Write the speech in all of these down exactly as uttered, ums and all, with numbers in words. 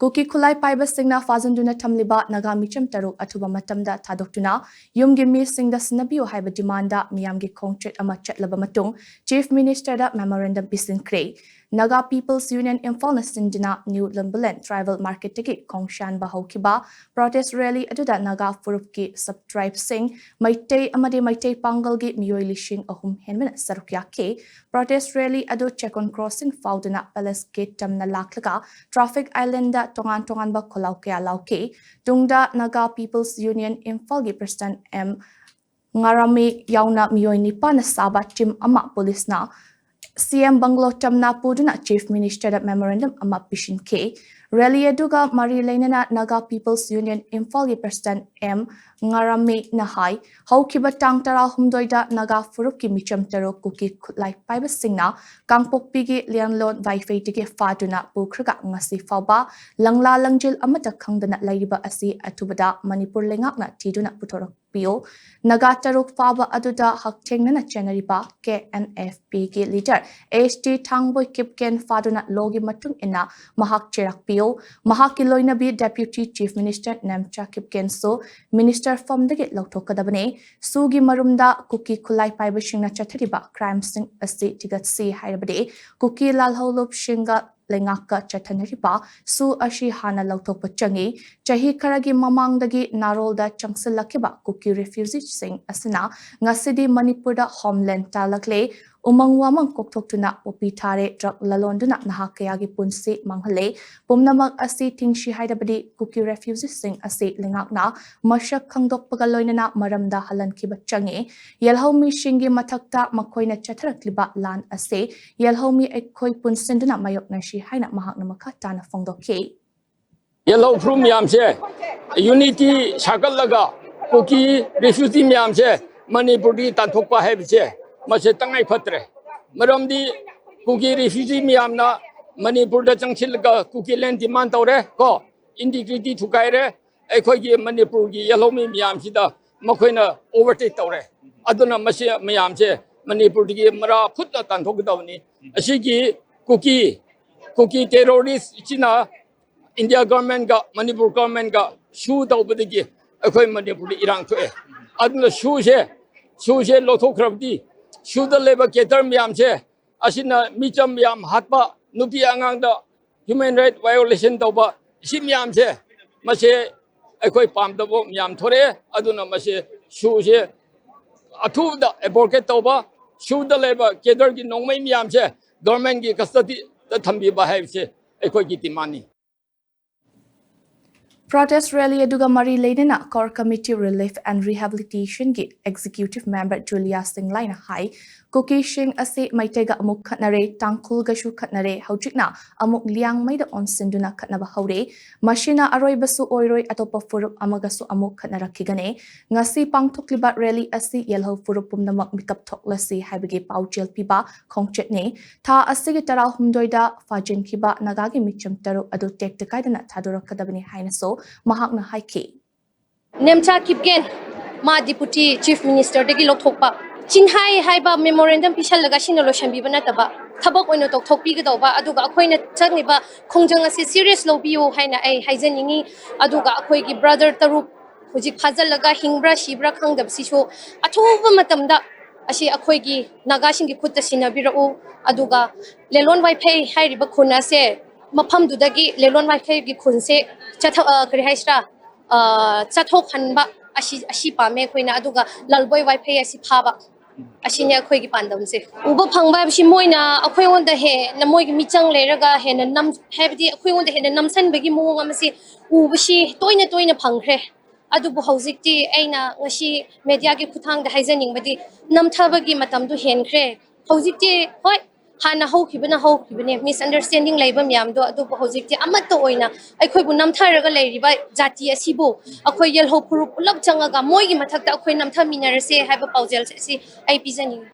ꯀꯨꯀꯤ ꯈꯨꯠꯂꯥꯏ ꯄꯥꯏꯕꯁꯤꯡꯅ ꯐꯥꯖꯤꯟꯗꯨꯅ ꯊꯝꯂꯤꯕ ꯅꯥꯒꯥ ꯃꯤꯆꯝ ꯇꯔꯨꯛ ꯑꯊꯨꯕ ꯃꯇꯝꯗ ꯊꯥꯗꯣꯛꯇꯨꯅ ꯌꯨꯝꯒꯤ ꯃꯤꯁꯤꯡꯗ ꯁꯤꯟꯅꯕꯤꯌꯨ ꯍꯥꯏꯕ ꯗꯤꯃꯥꯟꯗ ꯃꯤꯌꯥꯝꯒꯤ ꯈꯣꯡꯆꯠ ꯑꯃ ꯆꯠꯂꯕ ꯃꯇꯨꯡ, ꯆꯤꯐ ꯃꯤꯅꯤꯁꯇꯔꯗ ꯃꯦꯃꯣꯔꯦꯟꯗꯝ ꯄꯤꯁꯤꯟꯈ꯭ꯔꯦ꯫ ꯅꯥꯒꯥ ꯄꯤꯄꯜꯁ ꯌꯨꯅꯤꯌꯟ ꯏꯝꯐꯥꯜꯅ ꯁꯤꯟꯗꯨꯅ ꯅ꯭ꯌꯨ ꯂꯝꯕꯨꯂꯦꯟ ꯇ꯭ꯔꯥꯏꯕꯦꯜ ꯃꯥꯔꯀꯦꯠꯇꯒꯤ ꯈꯣꯡꯁꯥꯟꯕ ꯍꯧꯈꯤꯕ ꯄ꯭ꯔꯣꯇꯦꯁ ꯔꯦꯂꯤ ꯑꯗꯨꯗ ꯅꯥꯒꯥ ꯐꯨꯔꯨꯞꯀꯤ ꯁꯕ ꯇ꯭ꯔꯥꯏꯕꯁꯤꯡ, ꯃꯩꯇꯩ ꯑꯃꯗꯤ ꯃꯩꯇꯩ ꯄꯥꯡꯒꯜꯒꯤ ꯃꯤꯑꯣꯏ ꯂꯤꯁꯤꯡ ꯑꯍꯨꯝ ꯍꯦꯟꯕꯅ ꯁꯔꯨꯛ ꯌꯥꯈꯤ꯫ ꯄ꯭ꯔꯣꯇꯦꯁ ꯔꯦꯂꯤ ꯑꯗꯨ ꯆꯦꯀꯣꯟ ꯀ꯭ꯔꯣꯁꯤꯡ ꯐꯥꯎꯗꯨꯅ ꯄꯦꯂꯦꯁ ꯒꯦꯠ ꯇꯝꯅ ꯂꯥꯛꯂꯒ ꯇ꯭ꯔꯥꯐꯤꯛ ꯑꯥꯏꯂꯦꯟꯗ ꯇꯣꯉꯥꯟ ꯇꯣꯉꯥꯟꯕ ꯈꯣꯜꯂꯥꯎ ꯀꯌꯥ ꯂꯥꯎꯈꯤ꯫ ꯇꯨꯡꯗ ꯅꯥꯒꯥ ꯄꯤꯄꯜꯁ ꯌꯨꯅꯤꯌꯟ ꯏꯝꯐꯥꯜꯒꯤ ꯄ꯭ꯔꯁꯤꯗꯦꯟꯠ ꯑꯦꯝ ꯉꯥꯔꯥꯃꯤ ꯌꯥꯎꯅ ꯃꯤꯑꯣꯏ ꯅꯤꯄꯥꯟꯅ ꯁꯥꯕ ꯇꯤꯝ ꯑꯃ ꯄꯨꯂꯤꯁꯅ ꯁꯤ ꯑꯦꯝ ꯕꯪꯒ꯭ꯂꯣ ꯇꯝꯅ ꯄꯨꯗꯨꯅ ꯆꯤꯐ ꯃꯤꯅꯤꯁꯇꯔꯗ ꯃꯦꯃꯣꯔꯦꯟꯗꯝ ꯑꯃ ꯄꯤꯁꯤꯟꯈꯤ꯫ ꯔꯦꯂꯤ ꯑꯗꯨꯒ ꯃꯔꯤ ꯂꯩꯅꯅ ꯅꯥꯒꯥ ꯄꯤꯄꯜꯁ ꯌꯨꯅꯤꯌꯟ ꯏꯝꯐꯥꯜꯒꯤ ꯄ꯭ꯔꯁꯤꯗꯦꯟꯠ ꯑꯦꯝ ꯉꯥꯔꯥꯃꯤꯅ ꯍꯥꯏ, ꯍꯧꯈꯤꯕ ꯇꯥꯡ ꯇꯔꯥꯍꯨꯝꯗꯣꯏꯗ ꯅꯥꯒꯥ ꯐꯨꯔꯨꯞꯀꯤ ꯃꯤꯆꯝ ꯇꯔꯨꯛ ꯀꯨꯀꯤ ꯈꯨꯠꯂꯥꯏ ꯄꯥꯏꯕꯁꯤꯡꯅ ꯀꯥꯡꯄꯣꯛꯄꯤꯒꯤ ꯂꯤꯌꯥꯟꯂꯣꯟ ꯋꯥꯏꯐꯩꯗꯒꯤ ꯐꯥꯗꯨꯅ ꯄꯨꯈ꯭ꯔꯒ ꯉꯁꯤ ꯐꯥꯎꯕ ꯂꯪꯂꯥ ꯂꯪꯖꯤꯜ ꯑꯃꯠꯇ ꯈꯪꯗꯅ ꯂꯩꯔꯤꯕ ꯑꯁꯤ ꯑꯊꯨꯕꯗ ꯃꯅꯤꯄꯨꯔ ꯂꯩꯉꯥꯛꯅ ꯊꯤꯗꯨꯅ ꯄꯨꯊꯣꯔꯛꯄꯤꯌꯨ꯫ ꯅꯥꯒꯥ ꯇꯔꯨꯛ ꯐꯥꯕ ꯑꯗꯨꯗ ꯍꯛꯊꯦꯡꯅꯅ ꯆꯦꯟꯅꯔꯤꯕ ꯀꯦ ꯑꯦꯟ ꯑꯦꯐ ꯄꯤꯒꯤ ꯂꯤꯗꯔ ꯑꯦꯁ ꯇꯤ ꯊꯥꯡꯕꯣꯏ ꯀꯤꯞꯀꯦꯟ ꯐꯥꯗꯨꯅ ꯂꯣꯒꯤ ꯃꯇꯨꯡ ꯏꯟꯅ ꯃꯍꯥꯛ ꯆꯦꯔꯛꯄꯤꯌꯨ꯫ ꯃꯍꯥꯛꯀꯤ ꯂꯣꯏꯅꯕꯤ ꯗꯦꯄ꯭ꯌꯨꯇꯤ ꯆꯤꯐ ꯃꯤꯅꯤꯁꯇꯔ ꯅꯦꯝꯆꯥ ꯀꯤꯞꯀꯦꯟꯁꯨ ꯃꯤꯅꯤꯁꯇꯔ ꯐꯝꯗꯒꯤ ꯂꯧꯊꯣꯛꯀꯗꯕꯅꯤ꯫ ꯁꯨꯒꯤ ꯃꯔꯨꯝꯗ ꯀꯨꯀꯤ ꯈꯨꯠꯂꯥꯏ ꯄꯥꯏꯕꯁꯤꯡꯅ ꯆꯠꯊꯔꯤꯕ ꯀ꯭ꯔꯥꯏꯝꯁꯤꯡ ꯑꯁꯤ ꯊꯤꯒꯠꯁꯤ ꯍꯥꯏꯔꯕꯗꯤ ꯀꯨꯀꯤ ꯂꯥꯜꯍꯧꯂꯨꯞꯁꯤꯡꯒ ꯂꯩꯉꯥꯛꯀ ꯆꯠꯊꯅꯔꯤꯕ ꯁꯨ ꯑꯁꯤ ꯍꯥꯟꯅ ꯂꯧꯊꯣꯛꯄ ꯆꯪꯏ꯫ ꯆꯍꯤ ꯈꯔꯒꯤ ꯃꯃꯥꯡꯗꯒꯤ ꯅꯥꯔꯣꯜꯗ ꯆꯪꯁꯤꯜꯂꯛꯈꯤꯕ ꯀꯨꯀꯤ ꯔꯤꯐ꯭ꯌꯨꯖꯤꯁꯤꯡ ꯑꯁꯤꯅ ꯉꯁꯤꯗꯤ ꯃꯅꯤꯄꯨꯔꯗ ꯍꯣꯝꯂꯦꯟ ꯇꯥꯜꯂꯛꯂꯦ꯫ ꯎꯃꯪ ꯋꯥꯃꯪ ꯀꯣꯛꯊꯣꯛꯇꯨꯅ ꯄꯣꯄꯤ ꯊꯥꯔꯦ, ꯗ꯭ꯔꯒ ꯂꯂꯣꯟꯗꯨꯅ ꯅꯍꯥ ꯀꯌꯥꯒꯤ ꯄꯨꯟꯁꯤ ꯃꯥꯡꯍꯜꯂꯦ꯫ ꯄꯨꯝꯅꯃꯛ ꯑꯁꯤ ꯊꯤꯡꯁꯤ ꯍꯥꯏꯔꯕꯗꯤ ꯀꯨꯀꯤ ꯔꯤꯐ꯭ꯌꯨꯖꯤꯁꯤꯡ ꯑꯁꯤ ꯂꯩꯉꯥꯛꯅ ꯃꯁꯛ ꯈꯪꯗꯣꯛꯄꯒ ꯂꯣꯏꯅꯅ ꯃꯔꯝꯗ ꯍꯜꯍꯟꯈꯤꯕ ꯆꯪꯏ꯫ ꯌꯦꯜꯍꯧꯃꯤꯁꯤꯡꯒꯤ ꯃꯊꯛꯇ ꯃꯈꯣꯏꯅ ꯆꯠꯊꯔꯛꯂꯤꯕ ꯂꯥꯟ ꯑꯁꯤ ꯌꯦꯜꯍꯧꯃꯤ ꯑꯩꯈꯣꯏ ꯄꯨꯟꯁꯤꯟꯗꯨꯅ ꯃꯥꯌꯣꯛꯅꯁꯤ ꯍꯥꯏꯅ ꯃꯍꯥꯛꯅ ꯃꯈꯥ ꯇꯥꯅ ꯐꯣꯡꯗꯣꯛꯈꯤ꯫ ꯌꯦꯜꯍꯧ ꯐꯨꯔꯨꯞ ꯃꯌꯥꯝꯁꯦ ꯌꯨꯅꯤꯇꯤ ꯁꯥꯒꯠꯂꯒ ꯀꯨꯀꯤ ꯔꯤꯐ꯭ꯌꯨꯖꯤ ꯃꯌꯥꯝꯁꯦ ꯃꯅꯤꯄꯨꯔꯗꯒꯤ ꯇꯥꯟꯊꯣꯛꯄ ꯍꯥꯏꯕꯁꯦ ꯃꯁꯦ ꯇꯉꯥꯏ ꯐꯗ꯭ꯔꯦ꯫ ꯃꯔꯝꯗꯤ ꯀꯨꯀꯤ ꯔꯤꯐ꯭ꯌꯨꯖꯤ ꯃꯌꯥꯝꯅ ꯃꯅꯤꯄꯨꯔꯗ ꯆꯪꯁꯤꯜꯂꯒ ꯀꯨꯀꯤ ꯂꯦꯟ ꯗꯤꯃꯥꯟ ꯇꯧꯔꯦ ꯀꯣ, ꯏꯟꯇꯤꯒ꯭ꯔꯤꯇꯤ ꯊꯨꯒꯥꯏꯔꯦ꯫ ꯑꯩꯈꯣꯏꯒꯤ ꯃꯅꯤꯄꯨꯔꯒꯤ ꯌꯦꯜꯍꯧꯃꯤ ꯃꯌꯥꯝꯁꯤꯗ ꯃꯈꯣꯏꯅ ꯑꯣꯚꯔꯇꯦꯛ ꯇꯧꯔꯦ꯫ ꯑꯗꯨꯅ ꯃꯁꯤ ꯃꯌꯥꯝꯁꯦ ꯃꯅꯤꯄꯨꯔꯗꯒꯤ ꯃꯔꯥ ꯐꯨꯠꯅ ꯇꯥꯟꯊꯣꯛꯀꯗꯕꯅꯤ꯫ ꯑꯁꯤꯒꯤ ꯀꯨꯀꯤ ꯀꯨꯀꯤ ꯇꯦꯔꯣꯔꯤꯁꯁꯤꯅ ꯏꯟꯗꯤꯌꯥ ꯒꯣꯔꯃꯦꯟꯒ ꯃꯅꯤꯄꯨꯔ ꯒꯣꯔꯃꯦꯟꯒ ꯁꯨ ꯇꯧꯕꯗꯒꯤ ꯑꯩꯈꯣꯏ ꯃꯅꯤꯄꯨꯔꯗ ꯏꯔꯥꯡ ꯊꯣꯛꯑꯦ꯫ ꯑꯗꯨꯅ ꯁꯨꯁꯦ ꯁꯨꯁꯦ ꯂꯧꯊꯣꯛꯈ꯭ꯔꯕꯗꯤ ꯁꯨꯗ ꯂꯩꯕ ꯀꯦꯗꯔ ꯃꯌꯥꯝꯁꯦ, ꯑꯁꯤꯅ ꯃꯤꯆꯝ ꯃꯌꯥꯝ ꯍꯥꯠꯄ, ꯅꯨꯄꯤ ꯑꯉꯥꯡꯗ human right violation ꯇꯧꯕ, ꯁꯤ ꯃꯌꯥꯝꯁꯦ, ꯃꯁꯦ ꯑꯩꯈꯣꯏ ꯄꯥꯝꯗꯕ ꯃꯌꯥꯝ ꯊꯣꯔꯛꯑꯦ꯫ ꯑꯗꯨꯅ ꯃꯁꯦ ꯁꯨꯁꯦ ꯑꯊꯨꯕꯗ ꯑꯦꯕꯣꯔꯀꯦꯠ ꯇꯧꯕ, ꯁꯨꯗ ꯂꯩꯕ ꯀꯦꯗꯔꯒꯤ ꯅꯣꯡꯃꯩ ꯃꯌꯥꯝꯁꯦ ꯒꯣꯔꯃꯦꯟꯒꯤ ꯀꯁꯇꯗꯤꯗ ꯊꯝꯕꯤꯕ ꯍꯥꯏꯕꯁꯦ ꯑꯩꯈꯣꯏꯒꯤ ꯗꯤꯃꯥꯟꯅꯤ꯫ Protest rally ꯑꯗꯨꯒ ꯃꯔꯤ ꯂꯩꯅꯅ Core Committee Relief and Rehabilitationꯒꯤ Executive Member Julia ꯁꯤꯡꯂꯥꯏꯅ ꯍꯥꯏ, ꯀꯨꯀꯤꯁꯤꯡ ꯑꯁꯤ ꯃꯩꯇꯩꯒ ꯑꯃꯨꯛ ꯈꯠꯅꯔꯦ, ꯇꯥꯡꯈꯨꯜꯒꯁꯨ ꯈꯠꯅꯔꯦ, ꯍꯧꯖꯤꯛꯅ ꯑꯃꯨꯛ ꯂꯤꯌꯥꯡꯃꯩꯗ ꯑꯣꯟꯁꯤꯟꯗꯨꯅ ꯈꯠꯅꯕ ꯍꯧꯔꯦ꯫ ꯃꯁꯤꯅ ꯑꯔꯣꯏꯕꯁꯨ ꯑꯣꯏꯔꯣꯏ, ꯑꯇꯣꯞꯄ ꯐꯨꯔꯨꯞ ꯑꯃꯒꯁꯨ ꯑꯃꯨꯛ ꯈꯠꯅꯔꯛꯈꯤꯒꯅꯤ꯫ ꯉꯁꯤ ꯄꯥꯡꯊꯣꯛꯂꯤꯕ rally ꯑꯁꯤ ꯌꯦꯜꯍꯧ ꯐꯨꯔꯨꯞ ꯄꯨꯝꯅꯃꯛ ꯃꯤꯀꯞ ꯊꯣꯛꯂꯁꯤ ꯍꯥꯏꯕꯒꯤ ꯄꯥꯎꯖꯦꯜ ꯄꯤꯕ ꯈꯣꯡꯆꯠꯅꯤ꯫ ꯊꯥ ꯑꯁꯤꯒꯤ ꯇꯔꯥꯍꯨꯝꯗꯣꯏꯗ ꯐꯥꯖꯤꯟꯈꯤꯕ ꯅꯥꯒꯥꯒꯤ ꯃꯤꯆꯝ ꯇꯔꯨꯛ ꯑꯗꯨ ꯇꯦꯛꯇ ꯀꯥꯏꯗꯅ ꯊꯥꯗꯣꯔꯛꯀꯗꯕꯅꯤ ꯍꯥꯏꯅꯁꯨ ꯃꯍꯥꯛꯅ ꯍꯥꯏꯈꯤ꯫ ꯅꯦꯝꯆꯥ ꯀꯤꯞꯒꯦꯟ, ꯃꯥ Deputy Chief Ministerꯗꯒꯤ ꯂꯧꯊꯣꯛꯄ꯫ ꯆꯤꯟꯍꯥꯏ ꯍꯥꯏꯕ memorandum ꯄꯤꯁꯜꯂꯒ ꯁꯤꯅ ꯂꯣꯏꯁꯤꯟꯕꯤꯕ ꯅꯠꯇꯕ, ꯊꯕꯛ ꯑꯣꯏꯅ ꯇꯧꯊꯣꯛꯄꯤꯒꯗꯧꯕ, ꯑꯗꯨꯒ ꯑꯩꯈꯣꯏꯅ ꯆꯪꯂꯤꯕ ꯈꯣꯡꯖꯪ ꯑꯁꯤ serious ꯂꯧꯕꯤꯌꯨ ꯍꯥꯏꯅ ꯑꯩ ꯍꯥꯏꯖꯅꯤꯡꯉꯤ꯫ ꯑꯗꯨꯒ ꯑꯩꯈꯣꯏꯒꯤ brother ꯇꯔꯨꯛ ꯍꯧꯖꯤꯛ ꯐꯥꯖꯤꯜꯂꯒ ꯍꯤꯡꯕ꯭ꯔꯥ ꯁꯤꯕ꯭ꯔꯥ ꯈꯪꯗꯕꯁꯤꯁꯨ ꯑꯊꯨꯕ ꯃꯇꯝꯗ ꯑꯁꯤ ꯑꯩꯈꯣꯏꯒꯤ ꯅꯥꯒꯥꯁꯤꯡꯒꯤ ꯈꯨꯠꯇ ꯁꯤꯟꯅꯕꯤꯔꯛꯎ꯫ ꯑꯗꯨꯒ ꯂꯦꯂꯣꯟ ꯋꯥꯏꯐꯩ ꯍꯥꯏꯔꯤꯕ ꯈꯨꯟ ꯑꯁꯦ ꯃꯐꯝꯗꯨꯗꯒꯤ ꯂꯦꯂꯣꯟ ꯋꯥꯏꯐꯩꯒꯤ ꯈꯨꯟꯁꯦ ꯆꯠꯊ-, ꯑ, ꯀꯔꯤ ꯍꯥꯏꯁꯤꯔꯥ, ꯑ, ꯆꯠꯊꯣꯛꯍꯟꯕ ꯑꯁꯤ, ꯑꯁꯤ ꯄꯥꯝꯃꯦ ꯑꯩꯈꯣꯏꯅ꯫ ꯑꯗꯨꯒ ꯂꯥꯜꯕꯣꯏ ꯋꯥꯏꯐꯩ ꯑꯁꯤ ꯐꯥꯕ, ꯑꯁꯤꯅꯦ ꯑꯩꯈꯣꯏꯒꯤ ꯄꯥꯟꯗꯝꯁꯦ꯫ ꯎꯕ ꯐꯪꯕ ꯍꯥꯏꯕꯁꯤ ꯃꯣꯏꯅ ꯑꯩꯈꯣꯏꯉꯣꯟꯗ ꯍꯦꯟꯅ, ꯃꯣꯏꯒꯤ ꯃꯤꯆꯪ ꯂꯩꯔꯒ ꯍꯦꯟꯅ ꯅꯝ-, ꯍꯥꯏꯕꯗꯤ ꯑꯩꯈꯣꯏꯉꯣꯟꯗ ꯍꯦꯟꯅ ꯅꯝꯁꯟꯕꯒꯤ ꯃꯑꯣꯡ ꯑꯃꯁꯤ ꯎꯕꯁꯤ ꯇꯣꯏꯅ ꯇꯣꯏꯅ ꯐꯪꯈ꯭ꯔꯦ꯫ ꯑꯗꯨꯕꯨ ꯍꯧꯖꯤꯛꯇꯤ ꯑꯩꯅ ꯉꯁꯤ mediaꯒꯤ ꯈꯨꯠꯊꯥꯡꯗ ꯍꯥꯏꯖꯅꯤꯡꯕꯗꯤ, ꯅꯝꯊꯕꯒꯤ ꯃꯇꯝꯗꯨ ꯍꯦꯟꯈ꯭ꯔꯦ꯫ ꯍꯧꯖꯤꯛꯇꯤ ꯍꯣꯏ, ꯍꯥꯟꯅ ꯍꯧꯈꯤꯕꯅ ꯍꯧꯈꯤꯕꯅꯦ, misunderstanding ꯂꯩꯕ ꯃꯌꯥꯝꯗꯣ, ꯑꯗꯨꯕꯨ ꯍꯧꯖꯤꯛꯇꯤ ꯑꯃꯠꯇ ꯑꯣꯏꯅ ꯑꯩꯈꯣꯏꯕꯨ ꯅꯝꯊꯔꯒ ꯂꯩꯔꯤꯕ ꯖꯥꯇꯤ ꯑꯁꯤꯕꯨ ꯑꯩꯈꯣꯏ ꯌꯦꯜꯍꯧ ꯐꯨꯔꯨꯞ ꯄꯨꯂꯞ ꯆꯪꯉꯒ ꯃꯣꯏꯒꯤ ꯃꯊꯛꯇ ꯑꯩꯈꯣꯏ ꯅꯝꯊꯃꯤꯟꯅꯔꯁꯦ ꯍꯥꯏꯕ ꯄꯥꯎꯖꯦꯜ ꯑꯁꯤ ꯑꯩ ꯄꯤꯖꯅꯤꯡꯉꯤ꯫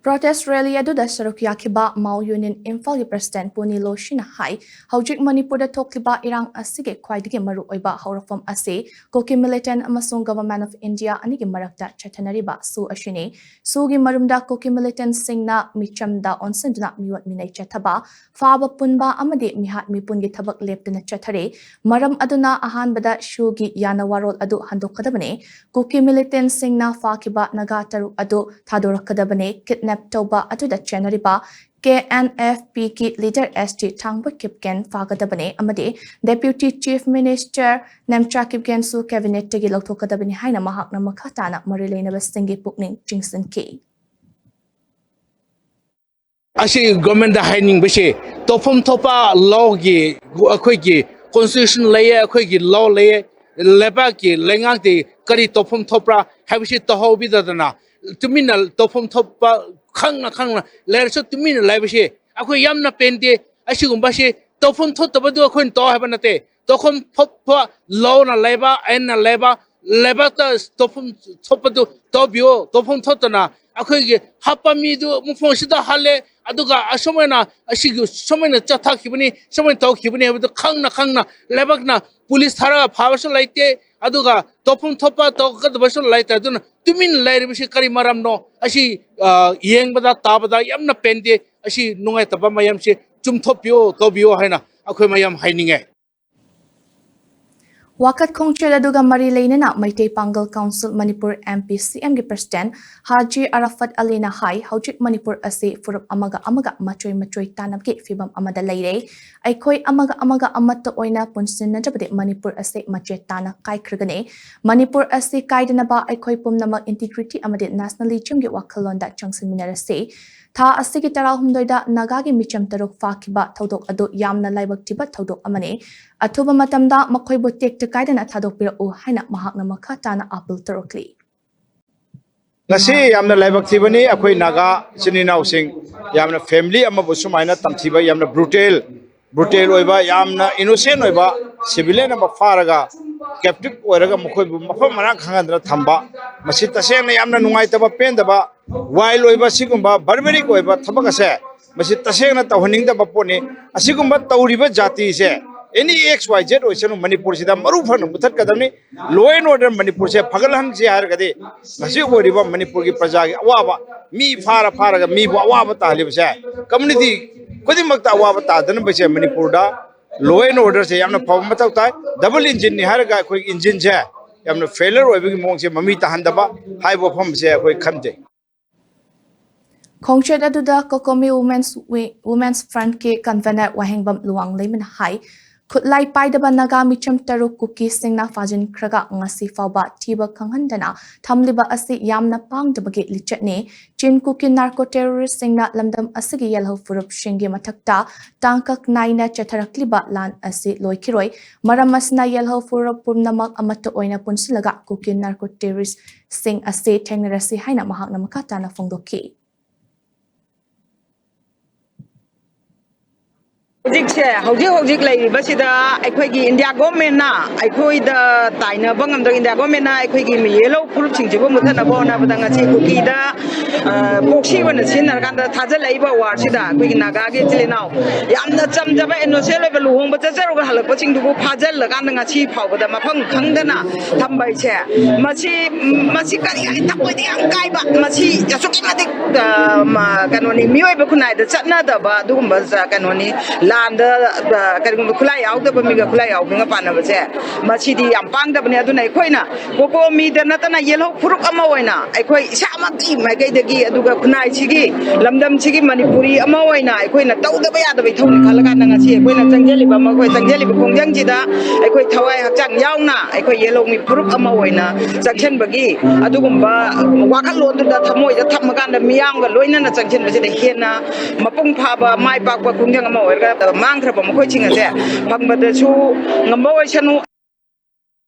Protest rally ꯑꯗꯨꯗ ꯁꯔꯨꯛ ꯌꯥꯈꯤꯕ Mao Union ꯏꯝꯐꯥꯜꯒꯤ president ꯄꯨꯅꯤ ꯂꯣꯁꯤꯅ ꯍꯥꯏ, ꯍꯧꯖꯤꯛ ꯃꯅꯤꯄꯨꯔꯗ ꯊꯣꯛꯂꯤꯕ ꯏꯔꯥꯡ ꯑꯁꯤꯒꯤ ꯈ꯭ꯋꯥꯏꯗꯒꯤ ꯃꯔꯨ ꯑꯣꯏꯕ ꯍꯧꯔꯛꯐꯝ ꯑꯁꯤ ꯀꯨꯀꯤ militant ꯑꯃꯁꯨꯡ Government of India ꯑꯅꯤꯒꯤ ꯃꯔꯛꯇ ꯆꯠꯊꯅꯔꯤꯕ ꯁꯨ ꯑꯁꯤꯅꯤ꯫ ꯁꯨꯒꯤ ꯃꯔꯨꯝꯗ ꯀꯨꯀꯤ militantꯁꯤꯡꯅ ꯃꯤꯆꯝꯗ ꯑꯣꯟꯁꯤꯟꯗꯨꯅ ꯃꯤꯑꯣꯠ ꯃꯤꯅꯩ ꯆꯠꯊꯕ, ꯐꯥꯕ ꯄꯨꯟꯕ ꯑꯃꯗꯤ ꯃꯤꯍꯥꯠ ꯃꯤꯄꯨꯟꯒꯤ ꯊꯕꯛ ꯂꯦꯞꯇꯅ ꯆꯠꯊꯔꯤ꯫ ꯃꯔꯝ ꯑꯗꯨꯅ ꯑꯍꯥꯟꯕꯗ ꯁꯨꯒꯤ ꯌꯥꯅ ꯋꯥꯔꯣꯜ ꯑꯗꯨ ꯍꯟꯗꯣꯛꯀꯗꯕꯅꯤ꯫ ꯀꯨꯀꯤ militantꯁꯤꯡꯅ ꯐꯥꯈꯤꯕ ꯅꯥꯒꯥ ꯇꯔꯨꯛ ꯑꯗꯨ ꯊꯥꯗꯣꯔꯛꯀꯗꯕꯅꯤ꯫ Kidnap ꯇꯧꯕ ꯑꯗꯨꯗ ꯆꯦꯟꯅꯔꯤꯕ ꯀꯦ ꯑꯦꯟ ꯑꯦꯐ ꯄꯤꯒꯤ leader ꯑꯦꯁ ꯇꯤ ꯊꯥꯡꯕ ꯀꯤꯞꯒꯦꯟ ꯐꯥꯒꯗꯕꯅꯤ ꯑꯃꯗꯤ Deputy Chief Minister ꯅꯦꯝꯆꯥ ꯀꯤꯞꯒꯦꯟꯁꯨ cabinetꯇꯒꯤ ꯂꯧꯊꯣꯛꯀꯗꯕꯅꯤ ꯍꯥꯏꯅ ꯃꯍꯥꯛꯅ ꯃꯈꯥ ꯇꯥꯅ ꯃꯔꯤ ꯂꯩꯅꯕꯁꯤꯡꯒꯤ ꯄꯨꯛꯅꯤꯡ ꯆꯤꯡꯁꯤꯟꯈꯤ꯫ ꯑꯁꯤ governmentꯗ ꯍꯥꯏꯅꯤꯡꯕꯁꯤ, ꯇꯧꯐꯝ ꯊꯣꯛꯄ lawꯒꯤ, ꯑꯩꯈꯣꯏꯒꯤ constitution ꯂꯩꯌꯦ, ꯑꯩꯈꯣꯏꯒꯤ law ꯂꯩꯌꯦ, ꯂꯩꯕꯥꯛꯀꯤ ꯂꯩꯉꯥꯛꯇꯤ ꯀꯔꯤ ꯇꯧꯐꯝ ꯊꯣꯛꯄ꯭ꯔꯥ ꯍꯥꯏꯕꯁꯤ ꯇꯧꯍꯧꯕꯤꯗꯗꯅ, ꯇꯨꯃꯤꯟꯅ ꯇꯧꯐꯝ ꯊꯣꯛꯄ ꯈꯪꯅ ꯈꯪꯅ ꯂꯩꯔꯁꯨ ꯇꯨꯃꯤꯟꯅ ꯂꯩꯕꯁꯤ ꯑꯩꯈꯣꯏ ꯌꯥꯝꯅ ꯄꯦꯟꯗꯦ꯫ ꯑꯁꯤꯒꯨꯝꯕꯁꯤ ꯇꯧꯐꯝ ꯊꯣꯛꯇꯕꯗꯨ ꯑꯩꯈꯣꯏꯅ ꯇꯧ ꯍꯥꯏꯕ ꯅꯠꯇꯦ꯫ ꯇꯧꯐꯝ ꯊꯣꯛꯄ lawꯅ ꯂꯩꯕ, ꯑꯥꯏꯟꯅ ꯂꯩꯕ, ꯂꯩꯕꯥꯛꯇ ꯇꯧꯐꯝ ꯊꯣꯛꯄꯗꯨ ꯇꯧꯕꯤꯌꯣ꯫ ꯇꯧꯐꯝ ꯊꯣꯛꯇꯅ ꯑꯩꯈꯣꯏꯒꯤ ꯍꯥꯠꯄ ꯃꯤꯗꯨ ꯃꯐꯝꯁꯤꯗ ꯍꯥꯠꯂꯦ, ꯑꯗꯨꯒ ꯑꯁꯨꯃꯥꯏꯅ ꯑꯁꯤꯒꯤ ꯁꯨꯃꯥꯏꯅ ꯆꯠꯊꯈꯤꯕꯅꯤ, ꯁꯨꯃꯥꯏꯅ ꯇꯧꯈꯤꯕꯅꯤ ꯍꯥꯏꯕꯗꯨ ꯈꯪꯅ ꯈꯪꯅ ꯂꯩꯕꯥꯛꯅ police ꯊꯥꯔꯒ ꯐꯥꯕꯁꯨ ꯂꯩꯇꯦ, ꯑꯗꯨꯒ ꯇꯧꯐꯝ ꯊꯣꯛꯄ ꯇꯧꯒꯗꯕꯁꯨ ꯂꯩꯇꯦ꯫ ꯑꯗꯨꯅ ꯇꯨꯃꯤꯟꯅ ꯂꯩꯔꯤꯕꯁꯤ ꯀꯔꯤ ꯃꯔꯝꯅꯣ? ꯑꯁꯤ, ꯑ, ꯌꯦꯡꯕꯗ ꯇꯥꯕꯗ ꯌꯥꯝꯅ ꯄꯦꯟꯗꯦ꯫ ꯑꯁꯤ ꯅꯨꯡꯉꯥꯏꯇꯕ ꯃꯌꯥꯝꯁꯤ ꯆꯨꯝꯊꯣꯛꯄꯤꯌꯣ, ꯇꯧꯕꯤꯌꯣ ꯍꯥꯏꯅ ꯑꯩꯈꯣꯏ ꯃꯌꯥꯝ ꯍꯥꯏꯅꯤꯡꯉꯦ꯫ ꯋꯥꯀꯠ ꯈꯣꯡꯆꯠ ꯑꯗꯨꯒ ꯃꯔꯤ ꯂꯩꯅꯅ ꯃꯩꯇꯩ ꯄꯥꯡꯒꯜ council Manipur, M P C Mꯒꯤ president ꯍꯥꯖꯤ ꯑꯔꯥꯐꯠ ꯑꯂꯤꯅ ꯍꯥꯏ, ꯍꯧꯖꯤꯛ ꯃꯅꯤꯄꯨꯔ ꯑꯁꯤ ꯐꯨꯔꯨꯞ ꯑꯃꯒ ꯑꯃꯒ ꯃꯆꯣꯏ ꯃꯆꯣꯏ ꯇꯥꯅꯕꯒꯤ ꯐꯤꯕꯝ ꯑꯃꯗ ꯂꯩꯔꯦ꯫ ꯑꯩꯈꯣꯏ ꯑꯃꯒ ꯑꯃꯒ ꯑꯃꯠꯇ ꯑꯣꯏꯅ ꯄꯨꯟꯁꯤꯟꯅꯗ꯭ꯔꯕꯗꯤ ꯃꯅꯤꯄꯨꯔ ꯑꯁꯤ ꯃꯆꯦꯠ ꯇꯥꯅ ꯀꯥꯏꯈ꯭ꯔꯒꯅꯤ꯫ ꯃꯅꯤꯄꯨꯔ ꯑꯁꯤ ꯀꯥꯏꯗꯅꯕ ꯑꯩꯈꯣꯏ ꯄꯨꯝꯅꯃꯛ integrity ꯑꯃꯗꯤ nationalismꯒꯤ ꯋꯥꯈꯜꯂꯣꯟꯗ ꯆꯪꯁꯤꯟꯃꯤꯟꯅꯔꯁꯤ꯫ ꯊꯥ ꯑꯁꯤꯒꯤ ꯇꯔꯥꯍꯨꯝꯗꯣꯏꯗ ꯅꯥꯒꯥꯒꯤ ꯃꯤꯆꯝ ꯇꯔꯨꯛ ꯐꯥꯈꯤꯕ ꯊꯧꯗꯣꯛ ꯑꯗꯨ ꯌꯥꯝꯅ ꯂꯥꯏꯕꯛ ꯊꯤꯕ ꯊꯧꯗꯣꯛ ꯑꯃꯅꯤ꯫ ꯑꯊꯨꯕ ꯃꯇꯝꯗ ꯃꯈꯣꯏꯕꯨ ꯇꯦꯛꯇ ꯀꯥꯏꯗꯅ ꯊꯥꯗꯣꯛꯄꯤꯔꯛꯎ ꯍꯥꯏꯅ ꯃꯍꯥꯛꯅ ꯃꯈꯥ ꯇꯥꯅ appeal ꯇꯧꯔꯛꯂꯤ꯫ ꯉꯁꯤ ꯌꯥꯝꯅ ꯂꯥꯏꯕꯛ ꯊꯤꯕꯅꯤ꯫ ꯑꯩꯈꯣꯏ ꯅꯥꯒꯥ ꯏꯆꯤꯟ ꯏꯅꯥꯎꯁꯤꯡ ꯌꯥꯝꯅ family ꯑꯃꯕꯨ ꯁꯨꯃꯥꯏꯅ ꯇꯝꯊꯤꯕ, ꯌꯥꯝꯅ brutal, brutal ꯑꯣꯏꯕ, ꯌꯥꯝꯅ innocent ꯑꯣꯏꯕ civilian ꯑꯃ ꯐꯥꯔꯒ captive ꯑꯣꯏꯔꯒ ꯃꯈꯣꯏꯕꯨ ꯃꯐꯝ ꯃꯔꯥꯡ ꯈꯪꯍꯟꯗꯅ ꯊꯝꯕ, ꯃꯁꯤ ꯇꯁꯦꯡꯅ ꯌꯥꯝꯅ ꯅꯨꯡꯉꯥꯏꯇꯕ, ꯄꯦꯟꯗꯕ ꯋꯥꯏꯜ ꯑꯣꯏꯕ ꯁꯤꯒꯨꯝꯕ ꯕꯥꯔꯕꯦꯔꯤꯛ ꯑꯣꯏꯕ ꯊꯕꯛ ꯑꯁꯦ ꯃꯁꯤ ꯇꯁꯦꯡꯅ ꯇꯧꯍꯟꯅꯤꯡꯗꯕ ꯄꯣꯠꯅꯤ꯫ ꯑꯁꯤꯒꯨꯝꯕ ꯇꯧꯔꯤꯕ ꯖꯥꯇꯤꯁꯦ ꯑꯦꯅꯤ ꯑꯦꯛꯁ ꯋꯥꯏ ꯖꯦꯠ ꯑꯣꯏꯁꯅꯨ, ꯃꯅꯤꯄꯨꯔꯁꯤꯗ ꯃꯔꯨ ꯐꯅ ꯃꯨꯊꯠꯀꯗꯕꯅꯤ꯫ ꯂꯣ ꯑꯦꯟ ꯑꯣꯔꯗꯔ ꯃꯅꯤꯄꯨꯔꯁꯦ ꯐꯒꯠꯍꯟꯁꯤ ꯍꯥꯏꯔꯒꯗꯤ ꯍꯧꯖꯤꯛ ꯑꯣꯏꯔꯤꯕ ꯃꯅꯤꯄꯨꯔꯒꯤ ꯄ꯭ꯔꯖꯥꯒꯤ ꯑꯋꯥꯕ, ꯃꯤ ꯐꯥꯔ ꯐꯥꯔꯒ ꯃꯤꯕꯨ ꯑꯋꯥꯕ ꯇꯥꯍꯜꯂꯤꯕꯁꯦ ꯀꯝꯃꯨꯅꯤꯇꯤ ꯈꯨꯗꯤꯡꯃꯛꯇ ꯑꯋꯥꯕ ꯇꯥꯗꯅꯕꯁꯦ ꯃꯅꯤꯄꯨꯔꯗ ꯂꯣ ꯑꯦꯟ ꯑꯣꯔꯗꯔꯁꯦ ꯌꯥꯝꯅ ꯐꯕ ꯃꯊꯧ ꯇꯥꯏ꯫ ꯗꯕꯜ ꯏꯟꯖꯤꯟꯅꯤ ꯍꯥꯏꯔꯒ ꯑꯩꯈꯣꯏꯒꯤ ꯏꯟꯖꯤꯟꯁꯦ ꯌꯥꯝꯅ ꯐꯦꯂꯔ ꯑꯣꯏꯕꯒꯤ ꯃꯑꯣꯡꯁꯦ ꯃꯃꯤ ꯇꯥꯍꯟꯗꯕ ꯍꯥꯏꯕ ꯋꯥꯐꯝꯁꯦ ꯑꯩꯈꯣꯏ ꯈꯟꯖꯩ꯫ ꯈꯣꯡꯆꯠ ꯑꯗꯨꯗ COCOMI Women's Wi- Women's Frontꯀꯤ convenor ꯋꯥꯍꯦꯡꯕꯝ ꯂꯨꯋꯥꯡꯂꯩꯃꯅ ꯍꯥꯏ, ꯈꯨꯠꯂꯥꯏ ꯄꯥꯏꯗꯕ ꯅꯥꯒꯥ ꯃꯤꯆꯝ ꯇꯔꯨꯛ ꯀꯨꯀꯤꯁꯤꯡꯅ ꯐꯥꯖꯤꯟꯈ꯭ꯔꯒ ꯉꯁꯤ ꯐꯥꯎꯕ ꯊꯤꯕ ꯈꯪꯍꯟꯗꯅ ꯊꯝꯂꯤꯕ ꯑꯁꯤ ꯌꯥꯝꯅ ꯄꯥꯡꯗꯕꯒꯤ ꯂꯤꯆꯠꯅꯤ꯫ ꯆꯤꯟ ꯀꯨꯀꯤ ꯅꯥꯔꯀꯣ ꯇꯦꯔꯣꯔꯤꯁꯁꯤꯡꯅ ꯂꯝꯗꯝ ꯑꯁꯤꯒꯤ ꯌꯦꯜꯍꯧ ꯐꯨꯔꯨꯞꯁꯤꯡꯒꯤ ꯃꯊꯛꯇ ꯇꯥꯡꯀꯛ ꯅꯥꯏꯅ ꯆꯠꯊꯔꯛꯂꯤꯕ ꯂꯥꯟ ꯑꯁꯤ ꯂꯣꯏꯈꯤꯔꯣꯏ꯫ ꯃꯔꯝ ꯑꯁꯤꯅ ꯌꯦꯜꯍꯧ ꯐꯨꯔꯨꯞ ꯄꯨꯝꯅꯃꯛ ꯑꯃꯠꯇ ꯑꯣꯏꯅ ꯄꯨꯟꯁꯤꯜꯂꯒ ꯀꯨꯀꯤ ꯅꯥꯔꯀꯣ ꯇꯦꯔꯣꯔꯤꯁꯁꯤꯡ ꯑꯁꯤ ꯊꯦꯡꯅꯔꯁꯤ ꯍꯥꯏꯅ ꯃꯍꯥꯛꯅ ꯃꯈꯥ ꯇꯥꯅ ꯐꯣꯡꯗꯣꯛꯈꯤ꯫ ꯍꯧꯖꯤꯛꯁꯦ ꯍꯧꯖꯤꯛ ꯍꯧꯖꯤꯛ ꯂꯩꯔꯤꯕꯁꯤꯗ ꯑꯩꯈꯣꯏꯒꯤ ꯏꯟꯗꯤꯌꯥ ꯒꯣꯔꯃꯦꯟꯅ ꯑꯩꯈꯣꯏꯗ ꯇꯥꯏꯅꯕ ꯉꯝꯗꯕ, ꯏꯟꯗꯤꯌꯥ ꯒꯣꯔꯃꯦꯟꯅ ꯑꯩꯈꯣꯏꯒꯤ ꯌꯦꯜꯍꯧ ꯐꯨꯔꯨꯞꯁꯤꯡꯁꯤꯕꯨ ꯃꯨꯊꯠꯅꯕ ꯍꯣꯠꯅꯕꯗ ꯉꯁꯤ ꯀꯨꯀꯤꯗ ꯄ꯭ꯔꯣꯛꯁꯤ ꯑꯣꯏꯅ ꯁꯤꯖꯤꯟꯅꯔꯀꯥꯟꯗ ꯊꯥꯖꯤꯜꯂꯛꯏꯕ ꯋꯥꯔꯁꯤꯗ ꯑꯩꯈꯣꯏꯒꯤ ꯅꯥꯒꯥꯒꯤ ꯏꯆꯤꯜ ꯏꯅꯥꯎ ꯌꯥꯝꯅ ꯆꯝꯖꯕ ꯏꯅꯣꯁꯦꯟ ꯑꯣꯏꯕ ꯂꯨꯍꯣꯡꯕ ꯆꯠꯆꯔꯨꯔꯒ ꯍꯜꯂꯛꯄꯁꯤꯡꯗꯨꯕꯨ ꯐꯥꯖꯤꯜꯂꯀꯥꯟꯗ ꯉꯁꯤ ꯐꯥꯎꯕꯗ ꯃꯐꯝ ꯈꯪꯗꯅ ꯊꯝꯕ ꯍꯥꯏꯁꯦ ꯃꯁꯤ ꯃꯁꯤ ꯀꯔꯤ ꯍꯥꯏ ꯊꯃꯣꯏꯗ ꯌꯥꯝ ꯀꯥꯏꯕ, ꯃꯁꯤ ꯑꯁꯨꯛꯀꯤ ꯃꯇꯤꯛ ꯀꯩꯅꯣꯅꯤ, ꯃꯤꯑꯣꯏꯕ ꯈꯨꯟꯅꯥꯏꯗ ꯆꯠꯅꯗꯕ ꯑꯗꯨꯒꯨꯝꯕ ꯀꯩꯅꯣꯅꯤ꯫ ꯂꯥꯟꯗ ꯀꯔꯤꯒꯨꯝꯕ ꯈꯨꯠꯂꯥꯏ ꯌꯥꯎꯗꯕ ꯃꯤꯒ ꯈꯨꯠꯂꯥꯏ ꯌꯥꯎꯕꯒ ꯄꯥꯟꯅꯕꯁꯦ ꯃꯁꯤꯗꯤ ꯌꯥꯝ ꯄꯥꯡꯗꯕꯅꯤ꯫ ꯑꯗꯨꯅ ꯑꯩꯈꯣꯏꯅ ꯀꯣꯀꯣ ꯃꯤꯗ ꯅꯠꯇꯅ ꯌꯦꯜꯍꯧ ꯐꯨꯔꯨꯞ ꯑꯃ ꯑꯣꯏꯅ ꯑꯩꯈꯣꯏ ꯏꯁꯥꯃꯛꯀꯤ ꯃꯥꯏꯀꯩꯗꯒꯤ ꯑꯗꯨꯒ ꯈꯨꯟꯅꯥꯏꯁꯤꯒꯤ ꯂꯝꯗꯝꯁꯤꯒꯤ ꯃꯅꯤꯄꯨꯔꯤ ꯑꯃ ꯑꯣꯏꯅ ꯑꯩꯈꯣꯏꯅ ꯇꯧꯗꯕ ꯌꯥꯗꯕ ꯏꯊꯧꯅꯤ ꯈꯜꯂꯀꯥꯟꯗ ꯉꯁꯤ ꯑꯩꯈꯣꯏꯅ ꯆꯪꯁꯤꯜꯂꯤꯕ ꯃꯈꯣꯏ ꯆꯪꯁꯤꯜꯂꯤꯕ ꯈꯣꯡꯖꯪꯁꯤꯗ ꯑꯩꯈꯣꯏ ꯊꯋꯥꯏ ꯍꯛꯆꯥꯡ ꯌꯥꯎꯅ ꯑꯩꯈꯣꯏ ꯌꯦꯜꯍꯧ ꯃꯤ ꯐꯨꯔꯨꯞ ꯑꯃ ꯑꯣꯏꯅ ꯆꯪꯁꯤꯟꯕꯒꯤ ꯑꯗꯨꯒꯨꯝꯕ ꯋꯥꯈꯜꯂꯣꯟꯗꯨꯗ ꯊꯃꯣꯏꯗ ꯊꯝꯃꯀꯥꯟꯗ ꯃꯤꯌꯥꯝꯒ ꯂꯣꯏꯅꯅ ꯆꯪꯁꯤꯟꯕꯁꯤꯗ ꯍꯦꯟꯅ ꯃꯄꯨꯡ ꯐꯥꯕ ꯃꯥꯏ ꯄꯥꯛꯄ ꯈꯣꯡꯖꯪ ꯑꯃ ꯑꯣꯏꯔꯒ ꯃꯥꯡꯈ꯭ꯔꯕ ꯃꯈꯣꯏꯁꯤꯡ ꯑꯁꯦ ꯐꯪꯕꯗꯁꯨ ꯉꯝꯕ ꯑꯣꯏꯁꯅꯨ꯫